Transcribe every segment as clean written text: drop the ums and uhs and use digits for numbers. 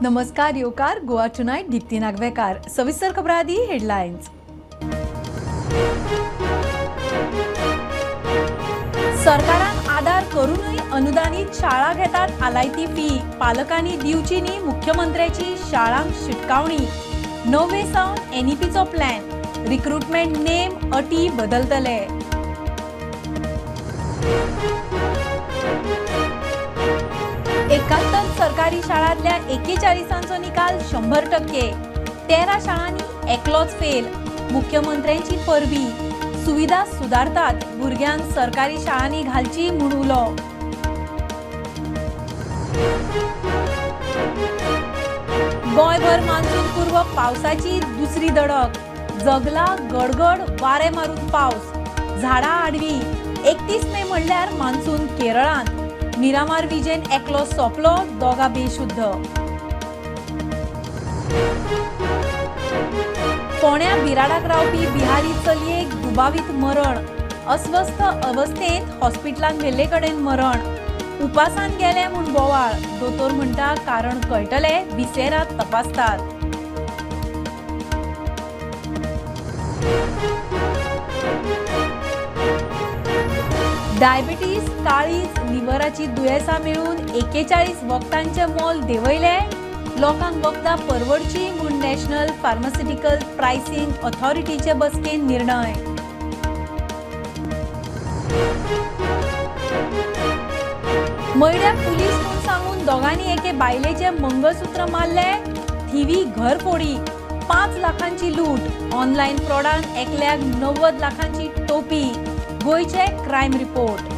नमस्कार येवकार गोवा टुनायट दीप्ती नागवेकार. सविस्तर खबरां आदी हेडलायन्स. सरकारान आदार करूनय अनुदानीत शाळा घेतात आलायती फी, पालकांनी दिवची न्ही मुख्यमंत्र्याची शाळांक शिटकावणी. णवे सावन एनईपीचो प्लॅन, रिक्रुटमेंट नेम अटी बदलतले. 71 सरकारी शाळांतल्या 41 निकाल 100%, 13 शाळांनी एकलोच फेल. मुख्यमंत्र्यांची परबी, सुविधा सुदारतात, भुरग्यांक सरकारी शाळांनी घालची म्हूण उलो. गोंयभर मान्सून पूर्व पावसाची दुसरी दडक, जगला गडगड वारें मारून पावस, झाडां आडवी. 31 मे म्हणल्यार मान्सून केरळांत. मिरामार विजेन एकलो सोंपलो, दोगां बेशुद्ध. फोंड्या बिराडाक रावपी बिहारी चलयेक दुबावीत मरण, अस्वस्थ अवस्थेंत हॉस्पिटलांत व्हेल्ले कडेन मरण. उपासान गेले म्हूण बोवाळ, दोतोर म्हणटा कारण कळटले, बिसेरात तपासतात. डायबिटीज, काळीज, लिव्हराची दुयेंसां मेळून 41 वखदांचें मोल देंवयलें. लोकांक वखदां परवडची म्हूण नॅशनल फार्मास्युटिकल प्रायसिंग ऑथॉरिटीचे बसकेन निर्णय. मयड्या पुलीस म्हूण सांगून दोगांनी एके बायलेचें मंगळसूत्र मारलें, थिवी घर फोडी, 5 लाखांची लूट. ऑनलायन फ्रॉडान एकल्याक 90 लाखांची टोपी. गोंयचे क्रायम रिपोर्ट.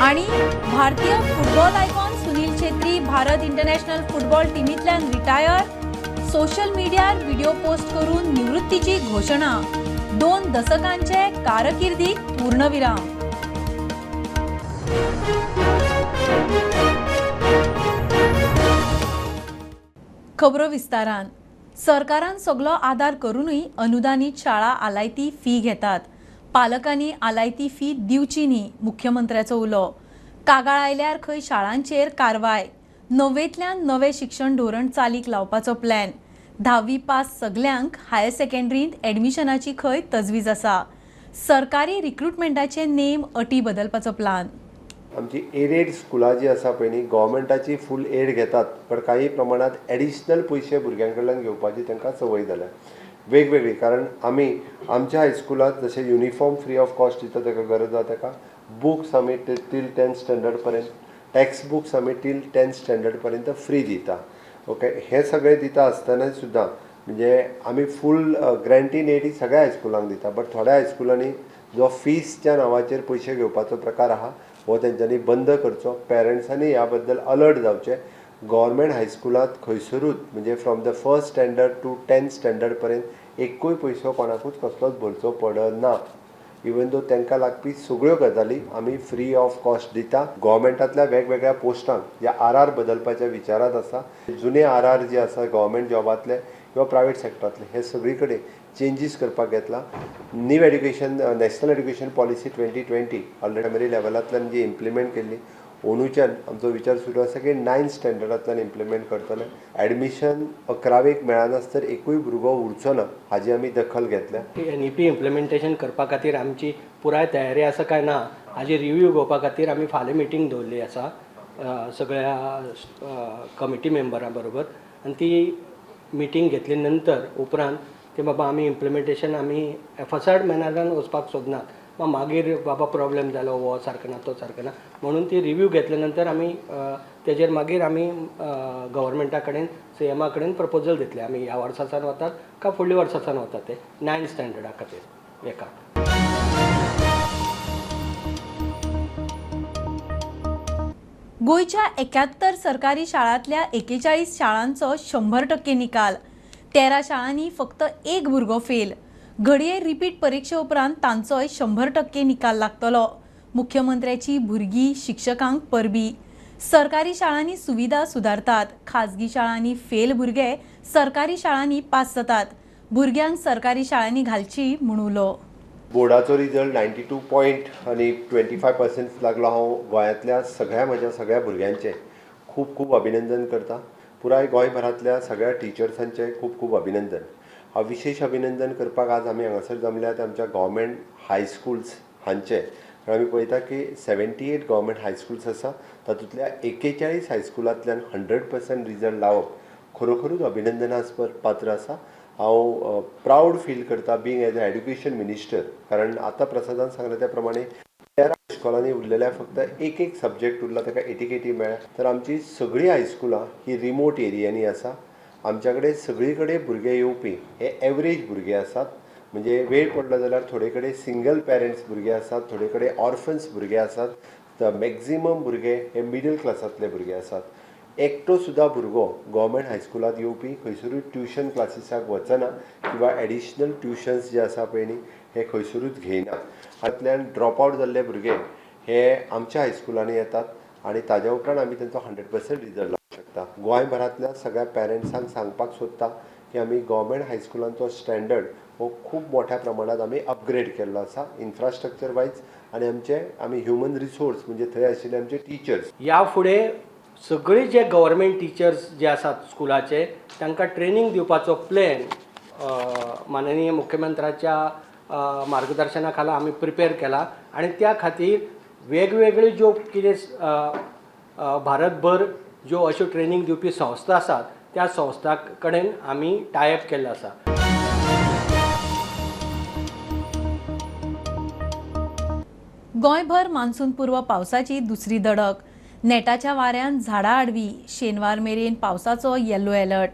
आणि भारतीय football icon Sunil Chhetri Bharat international football टीमींतल्यान retire. Social मीडियार व्हिडिओ पोस्ट करून निवृत्तीची घोशणा. 2 दशकांचे कारकिर्दीक पूर्णविराम. खबरो विस्तारान. सरकारान सगलो आदार करूनय अनुदानीत शाळा आलायती फी घेतात, पालकांनी आलायती फी दिवची न्ही, मुख्यमंत्र्याचो उलो. कागाळ आयल्यार खंय शाळांचेर कारवाय. 9वेंतल्यान नवें शिक्षण धोरण चालीक लावपाचो प्लॅन. 10वी पास सगल्यांक हायर सेकंडरींत एडमिशनाची खंय तजवीज आसा. सरकारी रिक्रुटमेंटाचे नेम अटी बदलपाचो प्लान. आमची एडेड स्कुलां जी आसा पळय न्ही, गव्हर्मेंटाची फूल एड घेतात, पण काही प्रमाणात एडिशनल पयशे भुरग्यां कडल्यान घेवपाची तांकां संवय जाल्या वेगवेगळी. कारण आमी आमच्या हायस्कुलांत जशें युनिफॉर्म फ्री ऑफ कॉस्ट दिता ताका गरज आसा ताका, बुक्स आमी टील 10th standard पर्यंत, टॅक्स्ट बुक्स आमी टील 10th standard पर्यंत फ्री दिता. ओके, हें सगळें दिता आसतना सुद्दां म्हणजे आमी फूल ग्रँटीन एड ही सगळ्या हायस्कुलांक दिता, बट थोड्या हायस्कुलांनी जो फीसच्या नांवाचेर पयशे घेवपाचो प्रकार आहा हो तेंच्यांनी बंद करचो. पेरंट्सांनी ह्या बद्दल अलर्ट जावचें. गव्हर्मेंट हायस्कुलांत खंयसरूच म्हणजे from the 1st standard to 10th standard पर्यंत एकूय पयसो कोणाकूच कसलोच भरचो पडना. इवन दो तांकां लागपी सगळ्यो गजाली आमी फ्री ऑफ कॉस्ट दिता. गव्हर्मेंटांतल्या वेगवेगळ्या पोस्टांक जे आर आर बदलपाच्या विचारांत आसा, जुने आर आर जे आसा गव्हर्मेंट जॉबांतले किंवा प्रायवेट सेक्टरांतले, हे सगळी कडेन चेंजीस करपाक घेतला. New education national education policy 2020 already primary लेवलांतल्यान जी इम्प्लिमेंट केल्ली, अंदूच्यान आमचो विचार सुरू आसा की 9th स्टँडर्डांतल्यान इम्प्लिमेंट करतले. एडमिशन 11वेक मेळनासतर एकूय भुरगो उरचो ना हाजी आमी दखल घेतल्या. एनईपी इम्प्लिमेंटेशन करपा खातीर आमची पुराय तयारी आसा काय ना हाजी रिव्यू घेवपा खातीर आमी फाल्यां मिटींग दवरली आसा सगळ्या कमिटी मेंबरां बरोबर. आनी ती मिटींग घेतले नंतर उपरांत ते बाबा आमी इम्प्लिमेंटेशन आमी एफसाड मॅनरान वचपाक सोदनात, मागीर बाबा प्रॉब्लेम जालो हो सारको ना तो सारको ना म्हणून ती रिव्यू घेतले नंतर आमी तेजेर मागीर आमी गव्हर्मेंटा कडेन सीएमा कडेन प्रपोजल दितले आमी ह्या वर्सासान वतात काय फुडल्या वर्सासान वतात ते 9th स्टँडर्डा खातीर एका. गोंयच्या 71 सरकारी शाळांतल्या 41 शाळांचो 100% निकाल. 13 शाळांनी फक्त एक भुरगो फेल. घडये रिपीट परिक्षे उपरांत तांचोय 100% निकाल लागतलो. मुख्यमंत्र्याची भुरगीं शिक्षकांक परबी. सरकारी शाळांनी सुविधा सुदारतात, खाजगी शाळांनी फेल भुरगे सरकारी शाळांनी पास जातात, भुरग्यांक सरकारी शाळांनी घालची म्हूण उलो. बोर्डाचो रिजल्ट 92 पॉयंट आनी 25% लागलो. हांव गोंयांतल्या सगळ्या म्हज्या सगळ्या भुरग्यांचें खूब खूब अभिनंदन करता. पुराय गोंयभरांतल्या सगळ्या टिचर्सांचें खूब खूब अभिनंदन. हांव विशेश अभिनंदन करपाक आज आमी हांगासर जमल्यात आमच्या गव्हर्मेंट हायस्कुल्स हांचे. कारण आमी पळयता की 78 गव्हर्मेंट हायस्कुल्स आसा, तातूंतल्या 41 हायस्कुलांतल्यान 100% रिजल्ट लावप खरोखरूच अभिनंदनास्पद पात्र आसा. हांव प्रावड फील करता being as a education minister, कारण आतां प्रसादान सांगलें त्या प्रमाणे 13 इस्कॉलांनी उरलेल्या फक्त एक एक सब्जॅक्ट उरला ताका 80 मेळ्ळ्या. तर आमची सगळीं हायस्कुलां ही रिमोट एरियांनी आसा. आमच्या कडेन सगळी कडेन भुरगे येवपी हे एवरेज भुरगे आसात. म्हणजे वेळ पडलो जाल्यार थोडे कडेन सिंगल पेरंट्स भुरगे आसात, थोडे कडेन ऑर्फन्स भुरगे आसात, तर मॅक्झिमम भुरगे हे मिडल क्लासांतले भुरगे आसात. एकटो सुद्दां भुरगो गव्हर्मेंट हायस्कुलांत येवपी खंयसरूय ट्युशन क्लासीसाक वचना किंवा एडिशनल ट्युशन्स जे आसा पळय न्ही हे खंयसरूच घेयना. हातूंतल्यान ड्रॉप आवट जाल्ले भुरगे हे आमच्या हायस्कुलांनी येतात आनी ताज्या उपरांत आमी तांचो 100% रिजल्ट लावंक शकता. गोंयभरांतल्या सगळ्या पेरंट्सांक सांगपाक सोदता की आमी गव्हर्मेंट हायस्कुलांचो स्टँडर्ड हो खूब मोठ्या प्रमाणांत आमी अपग्रेड केल्लो आसा इन्फ्रास्ट्रक्चर वायज, आनी आमचे आमी ह्युमन रिसोर्स म्हणजे थंय आशिल्ले आमचे टिचर्स. ह्या फुडें सगळी जे गव्हर्मेंट टिचर्स जे आसात स्कुलाचे तांकां ट्रेनींग दिवपाचो प्लॅन माननीय मुख्यमंत्र्याच्या मार्गदर्शना खाला आमी प्रिपेर केला आनी त्या खातीर वेगवेगळ्यो ज्यो कितें भारतभर ज्यो अश्यो ट्रेनींग दिवपी संस्था आसात त्या संस्था कडेन आमी टायप केल्लो आसा. गोंयभर मान्सून पूर्व पावसाची दुसरी दडक. नेटाच्या वाऱ्यान झाडां आडवी. शेनवार मेरेन पावसाचो येलो अलर्ट.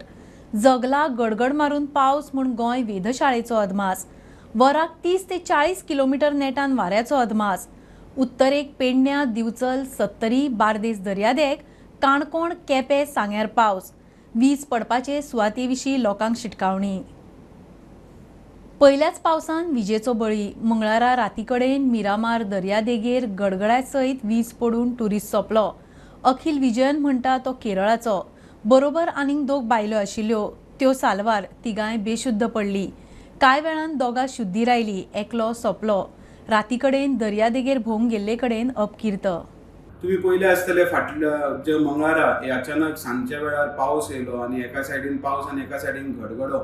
जगला गडगड मारून पावस म्हूण गोंय वेधशाळेचो अदमास. वराक 30 ते 40 किलोमिटर नेटान वाऱ्याचो अदमास. उत्तरेक पेडण्या, दिवचल, सत्तरी, बार्देस दर्यादेग, काणकोण, केपें, सांग्यार पावस. वीज पडपाचे सुवाते विशीं लोकांक शिटकावणी. पयल्याच पावसान विजेचो बळी. मंगळारा राती कडेन मिरामार दर्यादेगेर गडगड्या सयत वीज पडून टुरिस्ट सोंपलो. अखिल विजयन म्हणटा तो केरळाचो. बरोबर आनीक 2 बायलो आशिल्ल्यो, त्यो सालवार. तिगांय बेशुद्ध पडली. कांय वेळान दोगां शुद्धीर आयली, एकलो सोंपलो. राती कडेन दर्यादेगेर भोंवंक गेल्ले कडेन अपकीर्त. तुमी पयले आसतले फाटल्या जे मंगळारा हे अचानक सांजच्या वेळार पावस येयलो आनी एका सायडीन पावस आनी एका सायडीन गडगडो.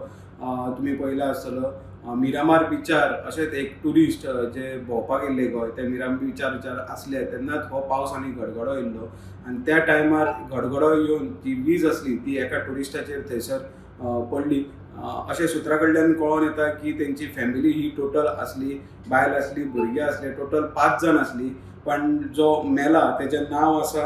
तुमी पयला आसतलो मिरामार बिचार अशेंच एक ट्युरिस्ट जे भोंवपाक येयल्ले गोंय ते मिरामार बिचार आसले तेन्नाच हो पावस आनी गडगडो येयल्लो आनी त्या टायमार गडगडो येवन जी वीज आसली ती एका ट्युरिस्टाचेर थंयसर पडली. अशें सुत्रा कडल्यान कळोन येता की तेंची फॅमिली ही टोटल आसली, बायल आसली, भुरगीं आसले, टोटल 5 जाण आसली. पण जो मेला तेजें नांव आसा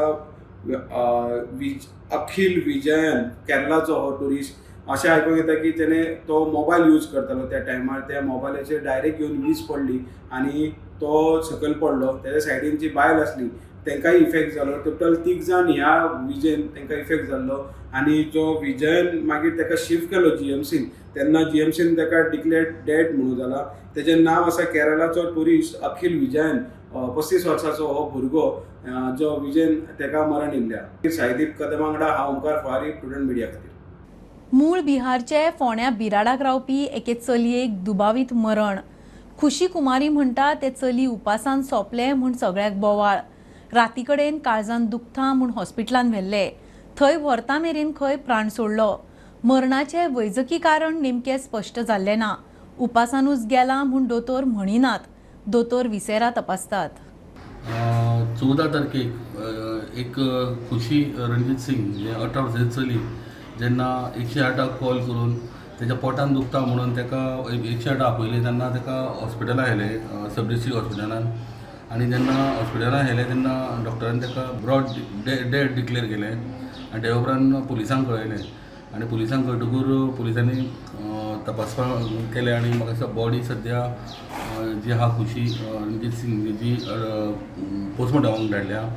अखिल विजयन, केरलाचो हो ट्युरिस्ट. अशें आयकूंक येता की तेणें तो मोबायल यूज करतालो त्या टायमार, त्या मोबायलाचेर डायरेक्ट येवन वीज पडली आनी तो सकयल पडलो. तेज्या सायडीन जी बायल आसली तांकांय इफेक्ट जालो. टोटल 3 जाण ह्या विजेन तांकां इफेक्ट जाल्लो आनी जो विजयन मागीर ताका शिफ्ट केलो जीएमसीन, तेन्ना जीएमसीन ताका डिक्लेअर्ड डेड म्हणून जाला. तेजें नांव आसा केरलाचो ट्युरिस्ट अखिल विजयन, 35 वर्साचो हो भुरगो जो विजयन ताका मरण येयल्ल्या. साईदीप कदम वांगडा हांव ओंकार फुडारी, प्रुडंट मिडिया खातीर. मूळ बिहारचे फोंड्या बिराडाक रावपी एके चलयेक दुबावीत मरण. खुशी कुमारी म्हणटा ते चली उपासान सोंपले म्हूण सगळ्याक बोवाळ. राती कडेन काळजान दुखता म्हूण हॉस्पिटलान व्हेल्ले, थंय व्हरता मेरेन खंय प्राण सोडलो. मरणाचें वैजकी कारण नेमकें स्पश्ट जाल्लें ना. उपासानूच गेला म्हूण दोतोर म्हणिनात, दोतोर विसेरा तपासतात. 14 तारखेक एक खुशी रणजीत सिंग जे 18 वर्साची चली जेन्ना 108 कॉल करून तेज्या पोटान दुखता म्हणून ताका 108 आपयलें तेन्ना ताका हॉस्पिटलान व्हेलें, सब डिस्ट्रिक्ट हॉस्पिटलान. आनी जेन्ना हॉस्पिटलान व्हेलें तेन्ना डॉक्टरान ताका ब्रॉड डेड डिक्लेर केलें आनी ते उपरांत पुलिसांक कळयलें आनी पुलिसांक कळटकूच पुलिसांनी तपासपाक केलें आनी म्हाका दिसता बॉडी सद्या जी आहा खुशी रणजीत सिंग जी पोस्टमॉर्टमाक धाडल्या.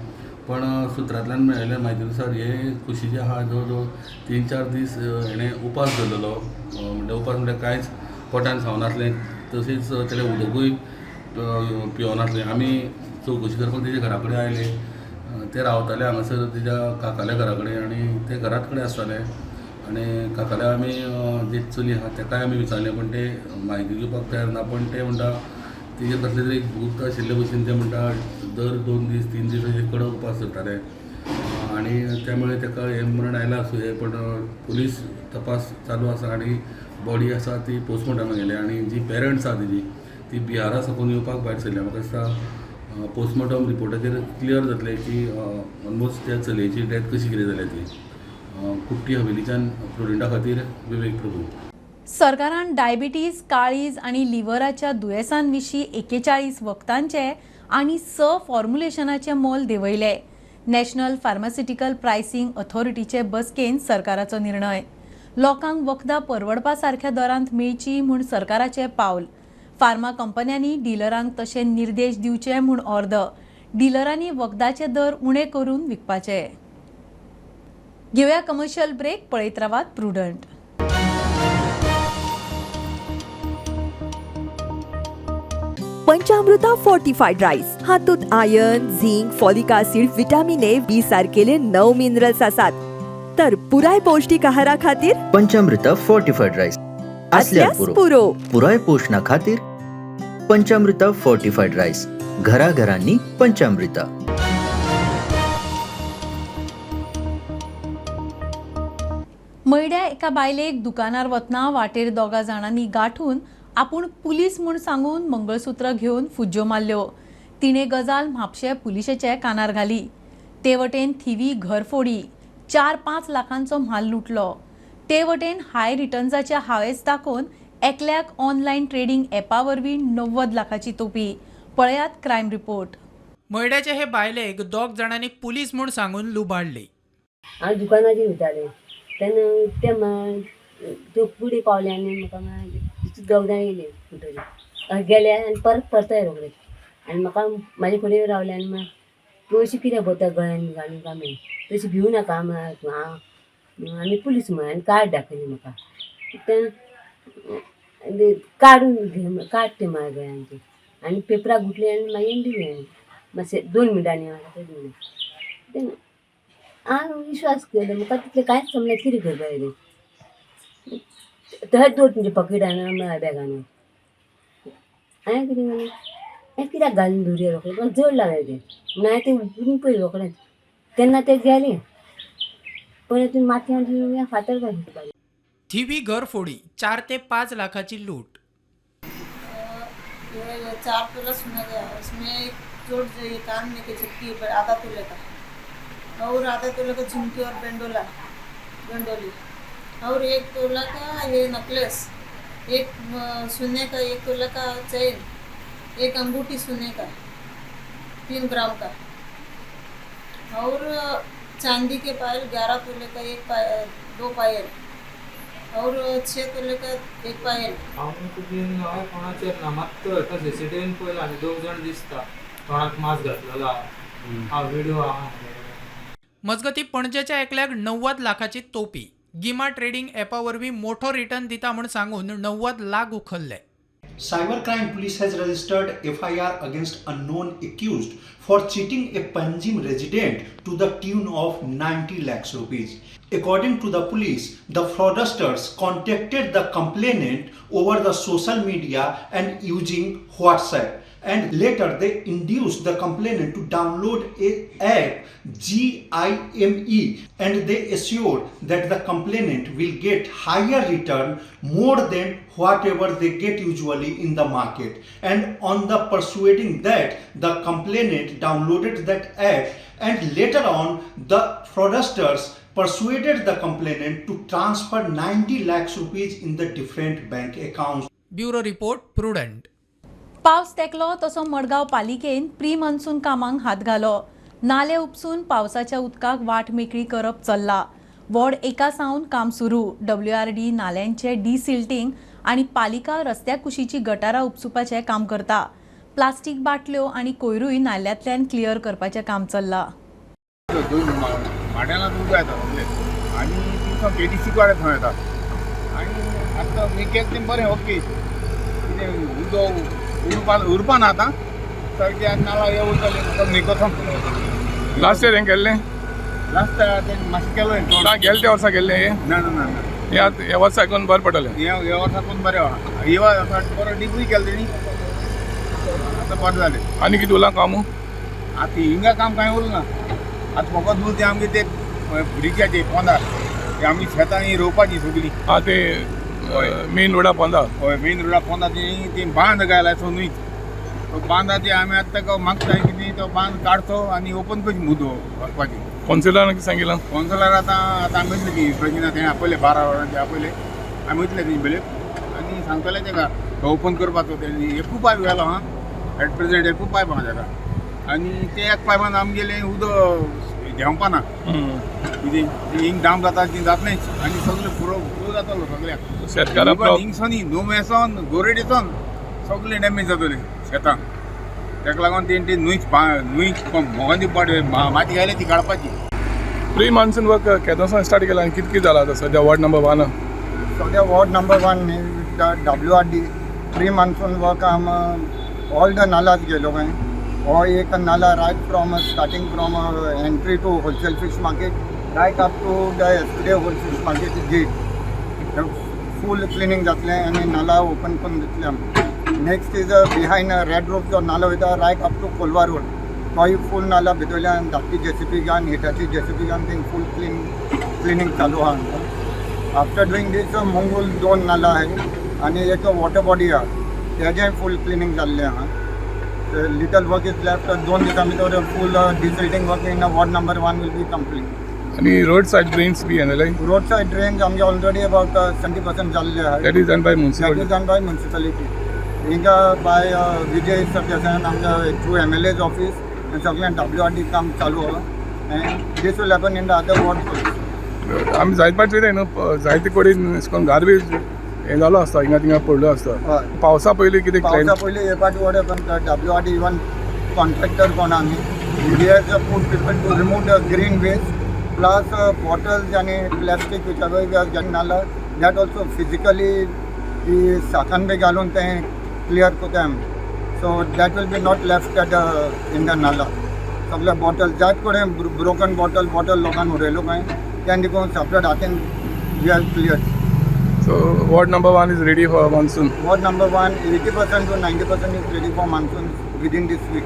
पण सुत्रांतल्यान मेळिल्ल्या म्हायती नुसार हे खुशी जे आहा जवळ जवळ 3-4 दीस हेणें उपास धरलेलो. म्हणल्यार उपास म्हणल्यार कांयच पोटान खावनासलें, तशेंच तेणें उदकूय पिवनासलें. आमी चवकशी करपाक तेज्या घरा कडेन आयले, ते रावताले हांगासर तेज्या काकाल्या घरा कडेन आनी ते घरात कडेन आसताले. आनी काकाल्या आमी जे चली आहा तेकाय आमी विचारलें, पण ते म्हायती दिवपाक तयार ना. पण ते म्हणटा तेजेर कसलें तरी एक भूत आशिल्ले भशेन ते म्हणटा दर 2 दीस 3 दीस अशें कडक उपास करताले आनी त्यामुळे ताका हें मरण आयलां आसुये. पण पुलीस तपास चालू आसा आनी बॉडी आसा ती पोस्टमॉर्टमाक गेल्या आनी जी पेरंट्स आसा तेजी ती बिहारा साकून येवपाक भायर सरल्या. म्हाका दिसता पोस्टमॉर्टम रिपोर्टाचेर क्लियर जातलें की ऑलमोस्ट त्या चलयेची डेथ कशी कितें जाल्या ती. कुट्टी हवेलीच्यान प्रुडंटा खातीर विवेक प्रभू. सरकारान डायबिटीज, काळीज आनी लिव्हराच्या दुयेंसांविशीं 41 वखदांचे आनी 6 फॉर्म्युलेशनाचे मोल देंवयले. नॅशनल फार्मास्युटिकल प्रायसिंग अथॉरिटीचे बसकेन सरकाराचो निर्णय. लोकांक वखदां परवडपा सारख्या दरांत मेळची म्हूण सरकाराचें पावल. फार्मा कंपन्यांनी डिलरांक तशे निर्देश दिवचे म्हूण ऑर्द. डिलरांनी वखदाचे दर उणे करून विकपाचे. घेवया कमर्शियल ब्रेक. पळयत रावात प्रुडंट. पंचामृता फोर्टिफाईड राईस हातूंत iron, zinc, folic acid, vitamin A, B सारकेले 9 मिनरल्स आसात. तर पुराय पौष्टिक आहारा खातीर पंचामृता फोर्टिफाईड राईस असल्यास पुरो. पुराय पोषणा खातीर पंचामृता फोर्टिफाईड राईस घराघरांनी पंचामृता. मयड्या एका बायलेक दुकानार वतना वाटेर दोगा जाणांनी गांठून आपूण पुलीस म्हूण सांगून मंगळसूत्र घेवन फुज्ज्यो मारल्यो. तिणें गजाल म्हापशें पुलिशेचे कानार घाली. ते वटेन थिवी घरफोडी, 4-5 लाखांचो म्हाल लुटलो. ते वटेन हाय रिटर्न्साचे हावेस दाखोवन एकल्याक ऑनलायन ट्रेडिंग एपा वरवीं 90 लाखाची तोपी. पळयात क्रायम रिपोर्ट. मयड्याचे हे बायलेक दोग जाणांनी पुलीस म्हूण सांगून लुबाडली. हांव दुकानाचेर वयतालें तेन्ना ते त्यो पुढे पावले आनी म्हाका मागीर दोग जाण येयले म्हणटरी गेले आनी परत परताय रोखडे आनी म्हाका म्हाजे फुडें रावले आनी मागीर तूं अशी कित्याक भोंवता गळ्यान घालून काय म्हळें, तशी भिवू नाका म्हळ्यार तूं हांव आमी पुलीस म्हळें आनी कार्ड दाखयलें म्हाका. तें काडून घे काड तें म्हाज्या गळ्यान तें आनी पेपराक गुटले आनी मागीर दिलें मातशें 2 मिनटांनी म्हाका तें दिलें. हांवें विश्वास केलो म्हाका तितलें कांयच समजलें कितें करपाचें तें. थंयच दवर तुमच्या पॉकेटान म्हळ्या बॅगान. हांवें कितें केलें, हें कित्याक घालून दवरया रोखडें म्हाका जड लागलें तें म्हणून हांवें तें उखलून पळयलें रोखडेंच तेन्ना तें गेलें पळय तूं माथ्यान फातर घातली. थिवी घरफोडी, 4 ते 5 लाखाची लूट. 4 तोला सोना गया, उसमें एक जोड़ जो ये कान में के झुमकी पर आधा तोले का और आधा तोले का झुमकी और बेंडोला बेंडोली और 1 तोला का ये नेकलेस, एक सोने का 1 तोला का चैन, एक अंगूठी सोने का 3 ग्राम का और चांदी के पायल 11 तोले का एक पायल, 2 पायल और 6 तोले का एक पायल. हांव तुगेन हांवें कोणाचेर ना मात एका सीसीटीव्हीन पळयला आनी दोग जाण दिसता तोंडाक मास्क घातलेलो आहा, व्हिडिओ आहा. मजगती पणजेच्या एकल्याक 90 लाखाची तोपी. गिमा ट्रेडिंग एपा वरवीं मोठो रिटर्न दिता म्हूण सांगून 90 lakh उखल्ले. Cyber Crime Police has registered FIR against unknown accused for cheating a Panjim resident to the tune of 90 lakhs rupees. According to the police, the fraudsters contacted the complainant over the social media and using WhatsApp, and later they induced the complainant to download a app GIME, and they assured that the complainant will get higher return more than whatever they get usually in the market. And on the persuading that, the complainant downloaded that app, and later on the fraudsters persuaded the complainant to transfer 90 lakhs rupees in the different bank accounts. Bureau report, Prudent. पावस तेकलो तसो मडगांव पालिकेन pre monsoon कामांक हात घालो. नाले उपसून पावसाच्या उदकाक वाट मेकळी करप चल्ला. वॉर्ड 1 सावन काम सुरू. WRD नाल्यांचे डिसिल्टींग आनी पालिका रस्त्या कुशीची गटारां उपसुपाचें काम करता. प्लास्टीक बाटल्यो आनी कोयरूय नाल्यांतल्यान क्लियर करपाचें काम चल्लां. माड्याला उदक येता सगळें आनी तितून केडीसी कडेन थंय येता आनी आतां हे केलें तें बरें ओके. कितें उदक उरपा ना आतां सारकें नाला हे उरतलें निकोथम. लास्ट इयर हें केल्लें? लास्ट इयर तें मातशें केलो ना, गेले त्या वर्सा केल्लें हें? ना ना ना, ह्या वर्सा करून बरें पडटलें. ह्या वर्सा करून बरें आहा. ह्या वर्सा बरो डिग्री केलें तेणी. आतां बरें जालें. आनी कितें उरलां काम? आतां हिंगा काम कांय उरना, आतां फकत उरता तें आमगे ते ब्रिजाचे पोंदार ते आमी शेतांनी रोवपाची सगळीं. आं ते मेन रोडा पोंदा? हय, मेन रोडा पोंदा ती बांद घायला सो न्हय, तो बांदा ते आमी आतां ताका मागता की तो बांद काडचो आनी ओपन करची मुदो वचपाची. कौन्सिलरान कितें सांगिलां? कौन्सिलर आतां आतां आमी वयतले की प्रेसिडेंट तेणें आपयलें 12 वरांचेर आपयलें, आमी वयतले तेंचे बेलेक आनी सांगतले तेका तो ओपन करपाचो. तेणी एकू पायप घालो आहा एट प्रेजेंट, एकू पायप आहा तेका आनी ते एक पायपान आमगेलें उदक देंवपाना कितें हिंग डाम जाता ती जातलेंच आनी सगळें पुरो पुरो जातलो सगळ्याक. शेतकारांक हिंगसोनी नुमेसोन गोरेडेसोन सगळें डॅमेज जातलें शेतांक. ताका लागून तेणी न्हंयच न्हंय मोगान माती घायल्या ती काडपाची. प्री मान्सून वर्क केदोसान स्टार्ट केला आनी कितें कितें जालां आतां सद्या वॉर्ड नंबर 1? सद्या वॉर्ड नंबर 1 न्ही WRD pre monsoon work आम ऑल the नालाज गेलो खंय. हो एक नाला right from starting from entry to wholesale fish market right up to the Escude wholesale fish market gate full cleaning जातलें आनी नाला ओपन करून दितलें आमी. Next is behind red rope जो नालो वयता right up to Colva road, तोय फूल नाला भितरल्यान धाकटी जेसीबी घेवन हिटाची जेसीबी घेवन थंय फूल क्लिनींग चालू आहा आमकां. आफ्टर डुईंग दीस मंगूल 2 नाला आहाय आनी एक वॉटर बॉडी आहा तेजेंय फूल क्लिनींग जाल्लें आहा. लिटल वर्क is left, 2 दिसां भितर full desilting work in ward number 1 will be complete. आनी रोड सायड ड्रेन्स बी येयलेले? रोड सायड ड्रेन्स आमगे ऑलरेडी अबाउट 70% जाल्ले आहाय. That is done by municipality? That is done by municipality. हिंगा बाय विजय सरदेसायान आमच्या through MLA's office सगळ्यां WRD काम चालू आहा and this will happen in the other ward. आमी जायते पाट चोयताय न्हू, जायते कडेन अशें करून गार्बेज हें जालो आसता, हिंगा थिंगा पडलो आसता. पावसा पयलीं कितें? पावसा पयलीं हे पाट वॉर्ड WRD even contractor कोण आमी he has put people to remove the green waste plus bottles आनी plastic whichever we are getting nala that also physically ती साकान बी घालून तें क्लियर करता आमी. So that will be not left at in the nala. सगळे bottle जायत कडेन broken bottle लोकांक उडयलो खंय तें देखून सेपरेट हातीन we are clear. So ward number 1 is ready for monsoon? Ward number 1 80% to 90% is ready for monsoon within this week.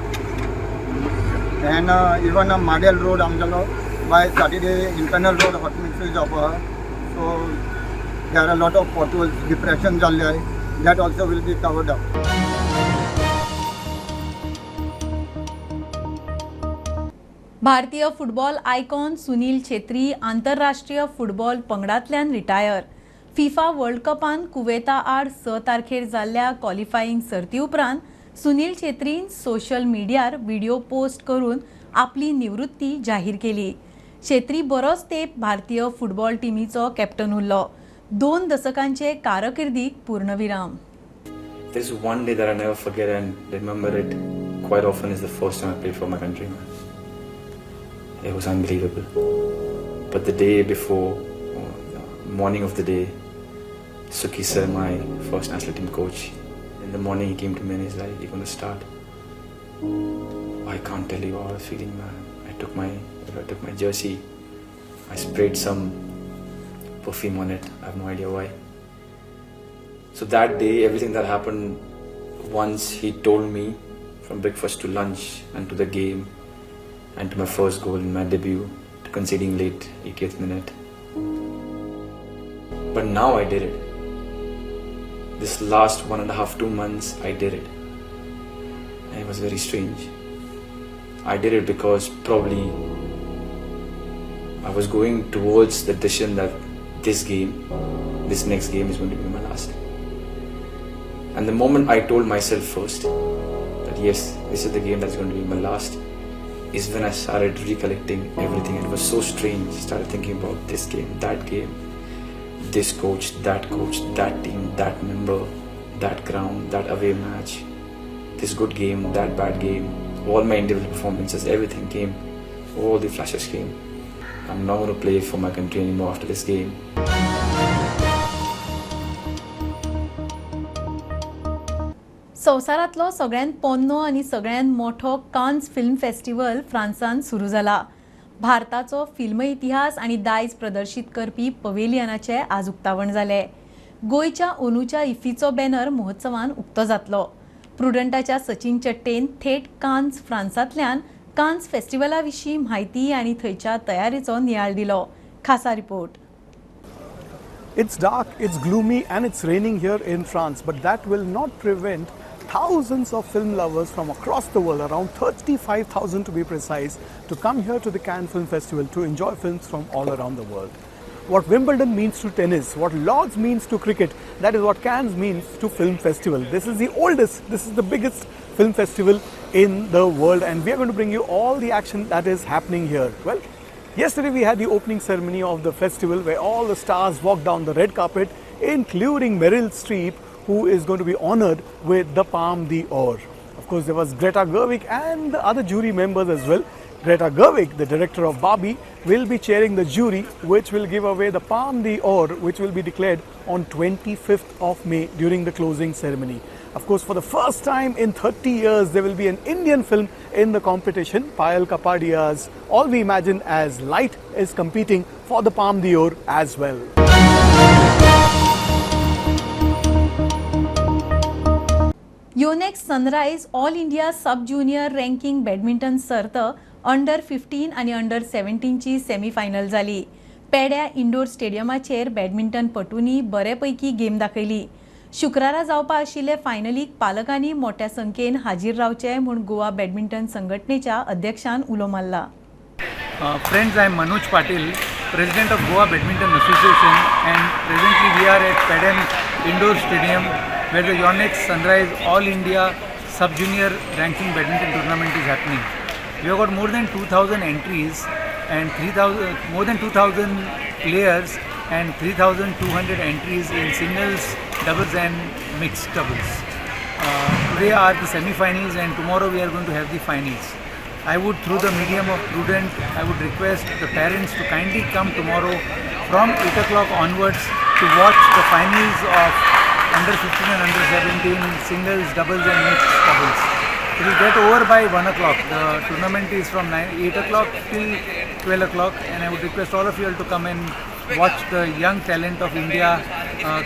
And even Madel road आमगेलो by Saturday internal road hot mix जावपा आहा. So there are lot of potholes depression जाल्ले आहाय that also will be covered up. भारतीय football icon Sunil Chhetri आंतरराष्ट्रीय football पंगडांतल्यान retire. FIFA world कपान कुवेता आड 6 तारखेर जाल्ल्या क्वॉलिफाईंग सर्ती उपरांत सुनील छेत्रीन सोशल मिडियार व्हिडिओ पोस्ट करून आपली निवृत्ती जाहीर केली. छेत्री बरोच तेंप भारतीय फुटबॉल टिमीचो कॅप्टन उरलो. 2 दशकांचे कारकिर्दीक पूर्णविराम. There's one day that I never forget and remember it quite often is the first time I played for my country. It was unbelievable. But the day before, the morning of the day, Suki sir, my first national team coach, in the morning he came to me and he's like, "You're gonna start." I can't tell you how I was feeling, man. I took my jersey, I sprayed some perfume on it. I have no idea why. So that day, everything that happened, once he told me, from breakfast to lunch and to the game, and to my first goal in my debut, to conceding late, 80th minute. But now I did it. This last 1.5-2 months, I did it. And it was very strange. I did it because probably I was going towards the decision that this game, this next game is going to be my last. And the moment I told myself first that yes, this is the game that's going to be my last, is when I started recollecting everything. It was so strange. I started thinking about this game, that game, this coach, that team, that member, that ground, that away match, this good game, that bad game, all my individual performances, everything came, all the flashes came. I'm not going to play for my country anymore after this game. संवसारांतलो सगळ्यांत पोन्नो आनी सगळ्यांत मोठो Cannes film festival फ्रांसान सुरू जाला. भारताचो film इतिहास आनी दायज प्रदर्शीत करपी पवेलियनाचें आज उक्तावण जालें. गोंयच्या अंदूच्या इफ्फीचो बॅनर महोत्सवान उक्तो जातलो. प्रुडंटाच्या सचिन चट्टेन थेट कान्स फ्रांसांतल्यान कान्स फेस्टिवला विशीं म्हायती आनी थंयच्या तयारेचो नियाळ दिलो. खासा report. It's dark, it's gloomy and it's raining here in France, but that will not prevent thousands of film lovers from across the world, around 35,000 to be precise, to come here to the Cannes Film Festival to enjoy films from all around the world. What Wimbledon means to tennis, what Lords means to cricket, that is what Cannes means to film festival. This is the oldest, this is the biggest film festival in the world, and we are going to bring you all the action that is happening here. Well, yesterday we had the opening ceremony of the festival where all the stars walked down the red carpet, including Meryl Streep, who is going to be honored with the Palme d'Or. Of course, there was Greta Gerwig and the other jury members as well. Greta Gerwig, the director of Barbie, will be chairing the jury, which will give away the Palme d'Or, which will be declared on 25th of May during the closing ceremony. Of course, for the first time in 30 years, there will be an Indian film in the competition. Payal Kapadia's All We Imagine as Light is competing for the Palme d'Or as well. Yonex Sunrise All India sub junior ranking badminton सर्त under 15 आनी under 17ची semifinal जाली. पेड्या indoor स्टेडियमाचेर badminton पटूंनी बरेपैकी game दाखयली. शुक्रारा जावपा आशिल्ले फायनलीक पालकांनी मोठ्या संख्येन हाजीर रावचे म्हूण गोवा बॅडमिंटन संघटनेच्या अध्यक्षान उलो मारला. Friends, I am Manoj Patil, President of Goa Badminton Association, and presently we are at Pedem Indoor Stadium where the Yonex Sunrise All India Sub-Junior Ranking Badminton Tournament is happening. We have got more than 2,000 entries and more than 2,000 players and 3,200 entries in singles, doubles and mixed doubles. Today are the semi-finals and tomorrow we are going to have the finals. I would, through the medium of Prudent, I would request the parents to kindly come tomorrow from 8 o'clock onwards to watch the finals of under 15 and under 17 singles, doubles and mixed doubles. It will get over by 1 o'clock. The tournament is from 8 o'clock till 12 o'clock, and I would request all of you all to come and watch the young talent of India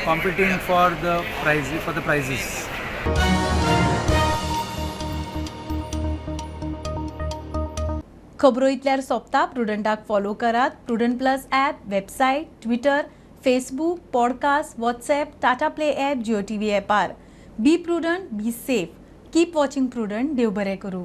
competing for the prizes. खबरो इतल्यार सोंपता. प्रुडंटाक follow करात. Prudent plus app, website, Twitter, Facebook, podcast, WhatsApp, Tata Play app, Jio TV ॲपार. Be prudent, be safe, keep watching Prudent. देव बरें करूं.